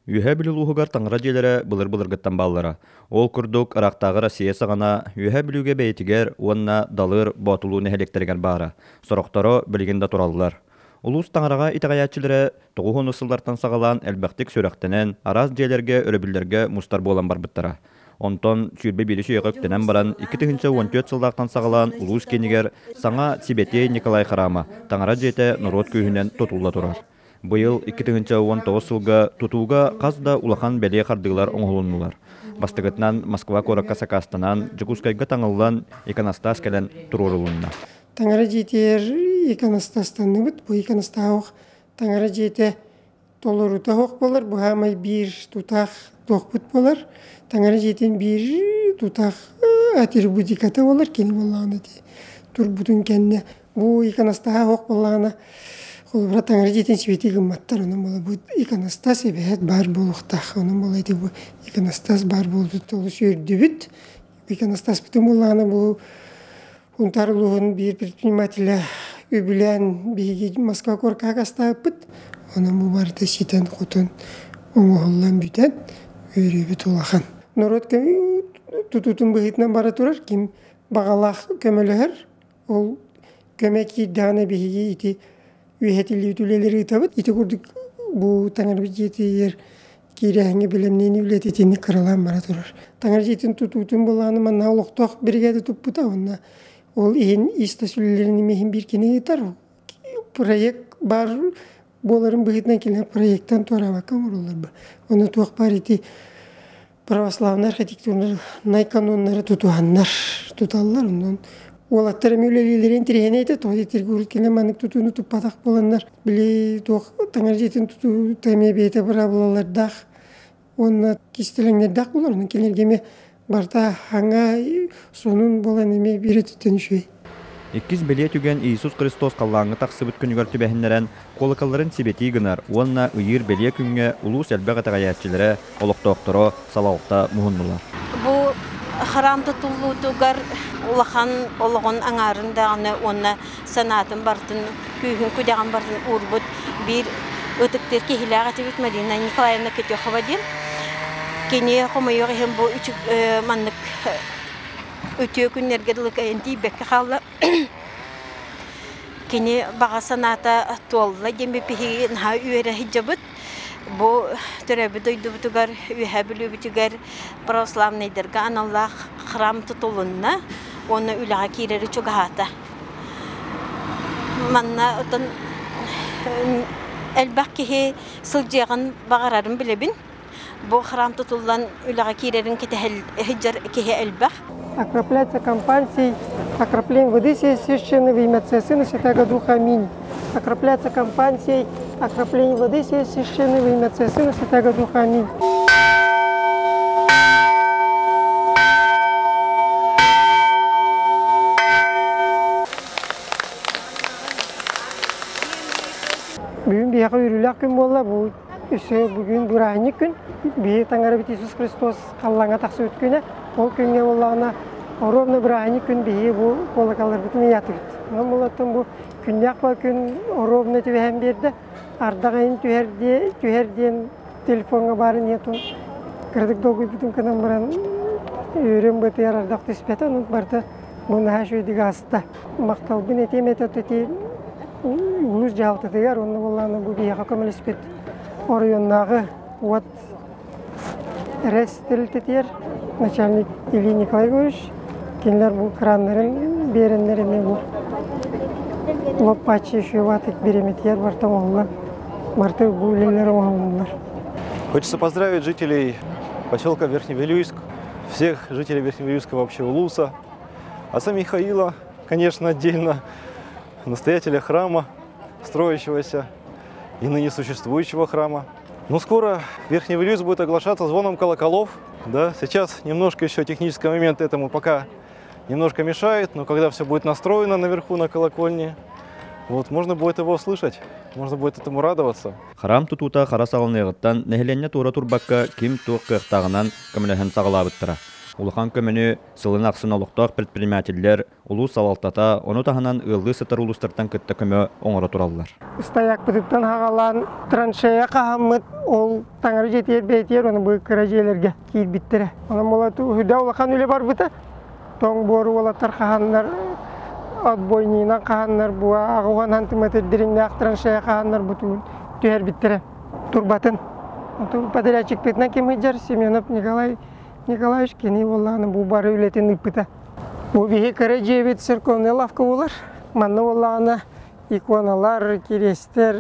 Үөһээ Бүлүү улууһугар таҥара дьиэлэрэ былыр-былыргыттан бааллара. Ол курдук, ыраахтааҕы Россия саҕана Үөһээ Бүлүүгэ бэйэтигэр уонна Далыр, Боотулуу нэһилиэктэригэр баара. Сорохторо билигин да тураллар. Улуус таҥараҕа итэҕэйээччилэрэ 90 сыллартан саҕалаан элбэхтик сүрэхтэнэн, араас дьиэлэргэ, өрөбүллэргэ мустар буолан барбыттара. Онтон 21 үйэҕэ үктэнэн баран, 2014 сыллаахтан саҕалаан улуус киинигэр саҥа Сибэтиэй Николай храма, таҥара дьиэтэ норуот күүһүнэн тутулла турар. Быйыл 2019 сылга тутууга хас да улахан бэлиэ хардыылар оҥоһулуннулар. Бастакытынан Москва куоракка сакаастанан, Дьокуускайга таҥыллан иконостас кэлэн туруорулунна. Таҥара дьиэтигэр иконостастанныбыт. Бу иконостаах таҥара дьиэтэ толорута суох буолар. Бу хаамай биир тутаах туохпут буолар. Таҥара дьиэтин биир тутаах атрибутиката буолар. Кини буоллаҕына ити турбутун кэннэ Бу иконостаһа суох буоллаҕына, холобура, таҥара дьиэтин сибэтии гымматтар, онон буола бу иконостас эбэһээт баар буолуохтаах. Онон буола ити бу иконостас баар буолбут олус үөрдүбүт. Иконостаспытын буоллаҕына бу Сунтаар улууһун биир предпринимателэ үбүлээн биһиги Москва куоракка астаабыппыт. Онон бу барыта ситэн-хотон оҥоһуллан бүтэн үөрүүбүт улахан. Норуот тутуутун быһыытынан бара турар, ким баҕалаах көмөлөһөр. Ол көмө киирдэҕинэ биһиги ити үөһэтиллибит үлэлэри ыытабыт. Ити курдук бу таҥарабыт дьиэтигэр киирээһиҥҥэ бэлэмнэнии үлэтэ итинник кыралаан бара турар. Таҥара дьиэтин тутуутун былааны манна олохтоох биригээдэ туппута уонна ол иһин ис-тас үлэлэрин имиһин биир кини ыытар. Проект баар буоларын быһыытынан кинилэр проектан туораабакка оҥороллор. Ону туох баар ити православнай архитектурнай каноннары тутуһаннар туталлар. Онон уолаттар эмиэ үлэлииллэрин интэриэһинэй этэ. Тоҕо диэтэргэ урут кэлэн маннык тутууну туппатах буоланнар, били туох таҥара дьиэтин тутуута эмиэ бэйэтэ быраабылалардаах уонна кистэлэҥнэрдээх буолар. Онон кинилэргэ эмиэ барыта хаҥа сонун буолан эмиэ биир өттүттэн үчүгэй. Иккис бэлиэ түгэн Иисус Христос халлааҥҥа тахсыбыт күнүгэр түбэһиннэрэн, куолакалларын сибэтии гынар уонна ыйыыр бэлиэ күҥҥэ улуус элбэх итэҕэйээччилэрэ, олохтоохторо, салалта муһуннулар. Бу храм тутуллуутугар улахан олоҕун аҥаарын даҕаны уонна санаатын барытын, күүһүн-күдэҕин барытын уурбут биир ытыктыыр киһилээх этибит Марина Николаевна Кетехова диэн. Кини хомойуох иһин бу маннык үтүө күннэргэ дылы кэлэн тиийбэккэ хаалла. Кини баҕа санаата туолла диэн биһиги наһаа үөрэ сылдьабыт. Бу төрөөбүт дойдубутугар, Үөһээ Бүлүүбүтүгэр православнайдарга аналлаах храм тутулунна уонна үлэҕэ киирэри чугаһаата. Манна отон элбэх киһи сылдьыаҕын баҕарарын билэбин. Бу храм тутуллан үлэҕэ киирэрин кэтэһэр киһи элбэх. Окропляется компансий, окропление воды сей священной во имя Отца и Сына Святаго Духа. Аминь. Окропляется компансией, окропление воды сей священной во имя Отца и Сына Святаго Духа. Аминь. Бүгүн биһиэхэ үөрүүлээх күн буолла. Бу Өссө бүгүн бырааһынньык күн. Биһи Таҥарабыт Иисус Христос халлааҥҥа тахсыбыт күнэ. Ол күҥҥэ буоллаҕына оруобуна бырааһынньык күн биһиги бу куолакалларбытын ыйаатыбыт. Онон буоллаттан бу күннээх ба күн оруобуна түбэһэн биэрдэ. Ардах айын түһэр диэ түһэр диэн телефоҥҥа баарын ийэтин кыратык долгуйбутун гынан баран үөрүм бытыйар ардах түспэтэ. Онон барыта бу наһаа үчүгэйдик ааста. Махталбын этиэм этэ ити улуус дьаһалтатыгар уонна буоллаҕына бу биһиэхэ көмөлөспүт оройуоннааҕы уот РЭС тэрилтэтигэр начальник Илья Николаевич кинилэр бу краннарын биэрэннэр эмиэ бу лоп-паччы еще бириэмэтигэр барыта оҥоһуллан барыта бу үлэлэр оҥоһуллаллар. Хочется поздравить жителей поселка Верхневилюйск, всех жителей Верхневилюйского вообще улуса, Отца Михаила, конечно, отдельно, настоятеля храма, строящегося и ныне существующего храма. Но скоро Верхний Вилюйск будет оглашаться звоном колоколов. Да, сейчас немножко еще технический момент этому пока немножко мешает, но когда все будет настроено наверху на колокольне, вот, можно будет его услышать, можно будет этому радоваться. Храм тутуута хара саҕаланыаҕыттан нэһилиэнньэ туора турбакка ким туох кыахтааҕынан көмөлөһөн саҕалаабыттара. Улахан көмөнү сылын ахсын олохтоох предпринимателлэр, улуус салалтата, ону таһынан ыаллыы сытар улуустартан кытта көмө оҥоро тураллар. Стоякпытыттан хаҕалаан траншея хаһаммыт, ол таҥара дьиэтигэр бэйэтигэр ону бу кыра дьиэлэргэ киирбиттэрэ. Онон буола үрдэ улахан үлэ барбыта. Тоҥ буору уолаттар хаһаннар, отбойнигынан хаһаннар, бу аҕыһан сантиметр дириҥнээх траншея хаһаннар бутуун түһэрбиттэрэ. Турбатын. Подрядчикпытынан ким сылдьар Семенов Николай Николаевич кини буоллаҕына бу бары үлэтин ыыппыта. Бу биһи кыра дьиэбит церковный лавка буолар. Манна буоллаҕына иконалар, кириэстэр,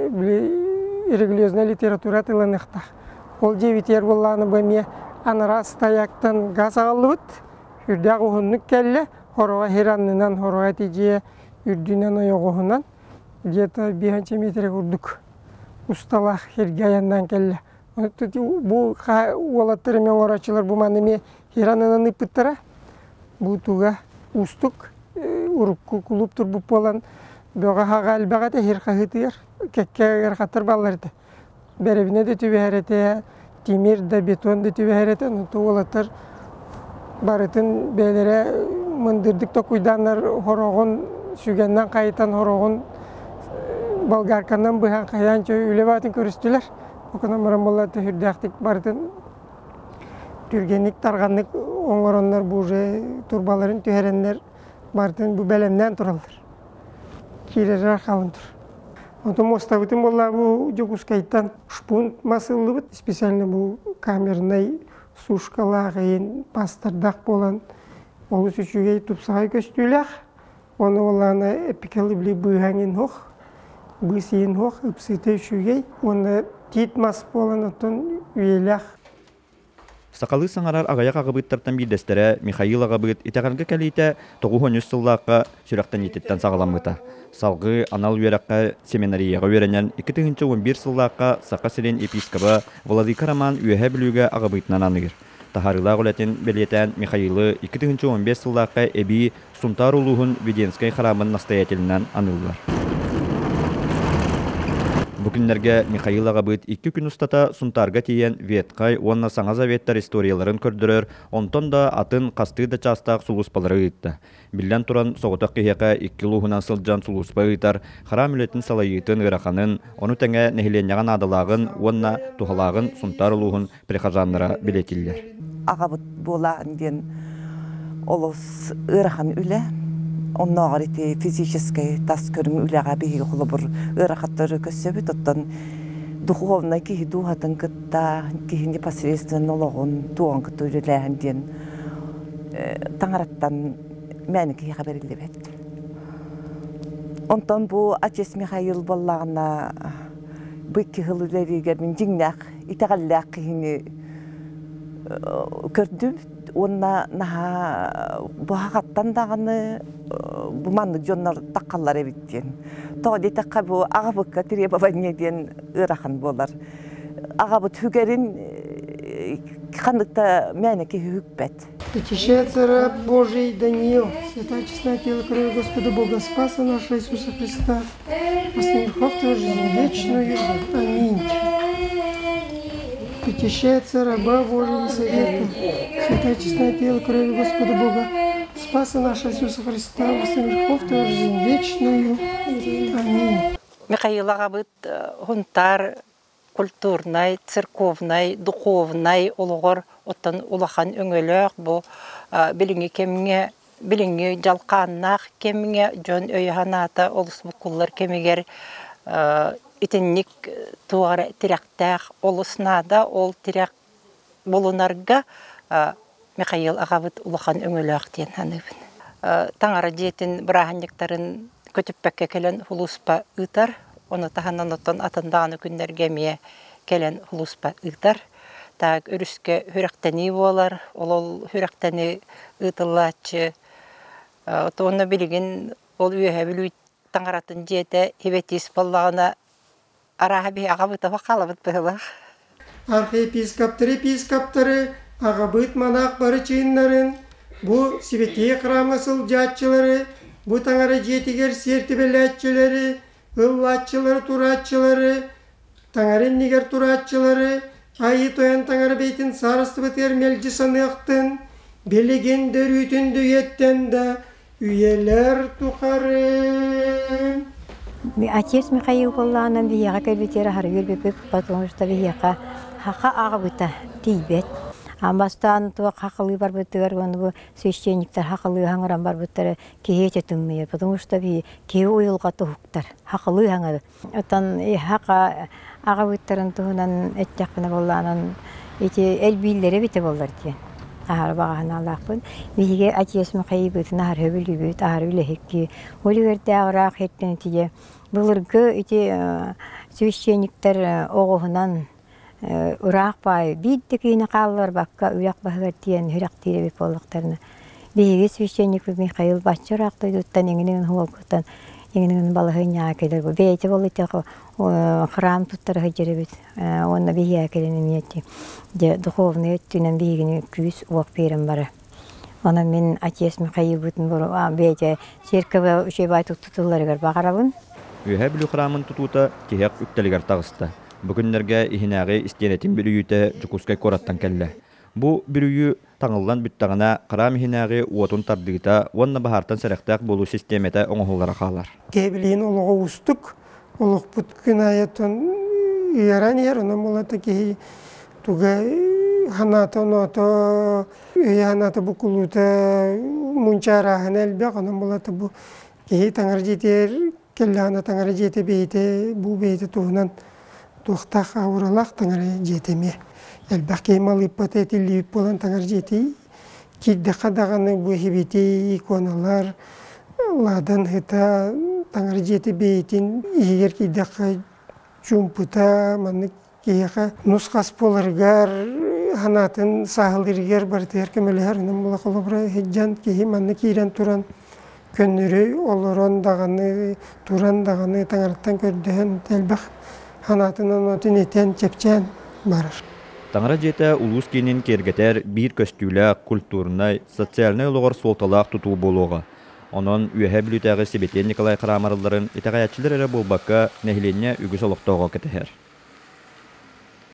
били религиозная литература тылыныахтаах. Ол дьиэбитигэр буоллаҕына бу эмиэ анараа стояктан газ аҕаллыбыт. Үрдээх уһуннук кэллэ. Хороҕо сир аннынан, хороҕо ити дьиэ үрдүнэн ойоҕоһунан где-то биэһинчэ метрэ курдук усталаах сиргэ айаннаан кэллэ. Бу уолаттар эмиэ оҥорооччулар бу маны эмиэ хиранынан ыыппыттара. Бу туга уустук урукку кулууп турбут буолан бөҕө хаҕа элбэх этэ сир хаһыытыгар кэккэ ыарахаттар бааллар этэ. Бэрэбинэ да түбэһэр этэ, тимир да, бетон да түбэһэр этэ. Онтон уолаттар барытын бэйэлэрэ мындырдык токуйдааннар хороҕун сүгэннэн хайытан хороҕун болгарканан быһан хайаан үлэ баатын көрүстүлэр. Окунан баран буолла төһүрдээхтик барытын түргэнник тарҕаннык оҥороннор бу уже турбаларын түһэрэннэр барытын бу бэлэмнээн тураллар. Киирэрэ хаалан тур. Онтон муостабытын буолла бу Дьокуускайтан шпунт мас ыллыбыт. Специально бу камернай сушкалаах иһин пастардаах буолан олус үчүгэй тупсаҕай көстүүлээх. Оны буоллаҕына эпикэл били быыһаҥын һох, быыс иһин һох, ыпсыыта үчүгэй уонна тиит мас буолан оттон үйэлээх. Сахалыы саҥарар аҕыйах аҕабыыттартан биирдэстэрэ Михаил аҕабыыт итэҕэлгэ кэлиитэ 93 сыллаахха сүрэхтэниититтэн саҕаламмыта. Салгыы анал үөрэххэ семинарияҕа үөрэнэн 2011 сыллаахха Саха сирин епискоба Владыка Роман Үөһээ Бүлүүгэ аҕабыытынан аныыр. Таһаарыылаах үлэтин бэлиэтээн Михаилы 2015 сыллаахха эбии Сунтаар улууһун Веденскэй храмын настоятелынан аныыллар. Бу күннэргэ Михаил аҕабыт икки күн устата Сунтаарга тиийэн Ветхай уонна Саҥа Заветтар историяларын көрдөрөр, онтон да атын хастыы да чаастаах сулууспалары ыытта. Биллэн туран, соҕотох киһиэхэ икки улууһунан сылдьан сулууспа ыытар, храм үлэтин салайыытын ыараханын, ону тэҥэ нэһилиэнньэҕэ наадалааҕын уонна туһалааҕын Сунтаар улууһун прихожаннара билэтиллэр. Аҕабыт буолаан диэн олус ыарахан үлэ. Оннооҕор ити физическэй тас көрүҥ үлэҕэ биһиги холобур ыарахаттары көрсөбүт. Оттон духовнай киһи дууһатын кытта киһи непосредственно олоҕун туоҕун кытта үлэлээһин диэн таҥараттан мээнэ киһиэхэ бэриллибэт. Онтон бу отец Михаил буоллаҕына бу икки сыл үлэлииригэр мин дьиҥнээх итэҕэллээх киһини көрдүм уонна наһаа буһаҕаттан даҕаны бу маннык дьоннор таххаллар эбит диэн. Тоҕо диэтэххэ бу аҕабыкка требование диэн ыарахан буолар. Аҕабыт хүгэрин ханнык да мээнэ киһи хүкпэт. Причащается раб Божий Даниил, святая честная тело крови Господа Бога Спаса нашего Иисуса Христа, восстановив твою жизнь вечную. Аминь. Причащается раба Божия Елисавета, святая честная тело крови Господа Бога, Спаса нашего Иисуса Христа, восстановив твою жизнь вечную. Аминь. Михаил аҕабыт Хунтаар культурнай, церковнай, духовнай олоҕор оттон улахан өҥөлөөх бу билиҥҥи кэмҥэ билиҥҥи дьалхааннаах кэмҥэ дьон өйө-санаата олус буккуллар кэмигэр итинник туох эрэ тирэхтээх олус наада. Ол тирэх булунарга Михаил аҕабыт улахан өҥөлөөх диэн саныыбын. Таҥара дьиэтин бырааһынньыктарын көтүппэккэ кэлэн улууспа ыытар. Ону таһынан оттон атын даҕаны күннэргэ эмиэ кэлэн улууспа ыытар. Так өрүскэ сүрэхтэнии буолар. Ол сүрэхтэнии ыытыллааччы. Уонна билигин ол Үөһээ Бүлүү таҥаратын дьиэтэ ибэтиис буоллаҕына арааһа биһи аҕабыт оһох хаалабыт быһыылаах. Архиепископтары епископтары, аҕабыт манаах бары чыыннарын, бу сибэтиэй храмҥа сылдьааччылары, бу таҥара дьиэтигэр сиэртибэлээччилэри, ыллааччылары, турааччылары, таҥара иннигэр турааччылары, Айыы Тойон Таҥара бэйэтин саарыстыбатыгар мэлдьи саныахтын, билигин да өрүүтүн да үйэттэн да үйэлэр тухары. Отец Михаил буоллаҕынан биһиэхэ кэлбитигэр аһары үөрбүппүт, потому что биһиэхэ хаха аҕабыта тиийбэт. Бастаан туох хахалыы барбытыгар уонна бу священниктар хахалыы хаҥыран барбыттара киһи этэ тымныйар, потому что киһи уйулҕа туһуктар хахалыы хаҥыры. Оттон хаха аҕабыттарын туһунан эттэхпинэ буоллаҕынан ити элбииллэрэ эбитэ буоллар диэн аһары баҕаһынаалаахпын. Биһиги отец Михаилбытын аһары бүлүүбүт, аһары үлэһикки, ол үөрдээх ыраах һиртэн итигэ былыргы ити священниктэр оҕуһунан ыраах баай биир да киһини хаалларбакка үрэх баһыгар тиийэн үрэхтиир эбит буоллахтарына биһиги священникпит Михаил бачча ыраах дойдуттан иҥин-иҥин уолгуттан иҥин-иҥин балаһыанньаҕа кэлэр бу бэйэтэ буолла храм туттара сылдьар эбит уонна биһиэхэ кэлэн эмиэ дьэ духовный өттүнэн биһигини күүс-уох биэрэн барар. Онон мин отец Михаилбытын бэйэтэ церковь үчүгэй туттулларыгар баҕарабын. Үөһээ Бүлүү храмын тутуута тиһэх үктэлигэр таҕыста. Бу күннэргэ иһинээҕи истиэнэтин бүрүйүүтэ Дьокуускай куораттан кэллэ. Бу бүрүйүү таҥыллан бүттэҕинэ, храм иһинээҕи уотун тардыыта уонна баһаартан сэрэхтээх буолуу систиэмэтэ оҥоһуллара хаалар. Киһи олоҕо уустук, олохпут күн аайытын ыараан иһэр, онон буолата киһи туга ханаата оноото, өйө ханаата букулуута мунчаарааһына элбэх, онон буолата бу киһи таҥара дьиэтигэр кэллэҕинэ таҥара дьиэтэ бэйэтэ бу бэйэтэ туһунан туохтаах ауралаах таҥара дьиэтэ эмиэ элбэх киһи малыыппата этиллибит буолан таҥара дьиэтэ киирдэххэ даҕаны бу иһибити иконалар ладан ыта таҥара дьиэтэ бэйэтин иһигэр киирдэххэ чуумпута маннык киһиэхэ нус-хас буоларыгар санаатын сааһылыырыгар барытыгар көмөлөһөр онон була холобура сылдьан киһи манна киирэн туран көннөрү олорон даҕаны туран даҕаны таҥараттан көрдөһөн элбэх санаатын онотун этэн чэпчээн барар. Таҥара дьиэтэ улуус киинин киэргэтэр биир көстүүлээх, культурнай, социальнай олоҕор суолталаах тутуу буолуоҕа. Онон Үөһээ Бүлүүтээҕи Сибэтиэй Николай храмарылларын итэҕэйээччилэр эрэ буолбакка, нэһилиэнньэ үгүс олохтооҕо кэтэһэр.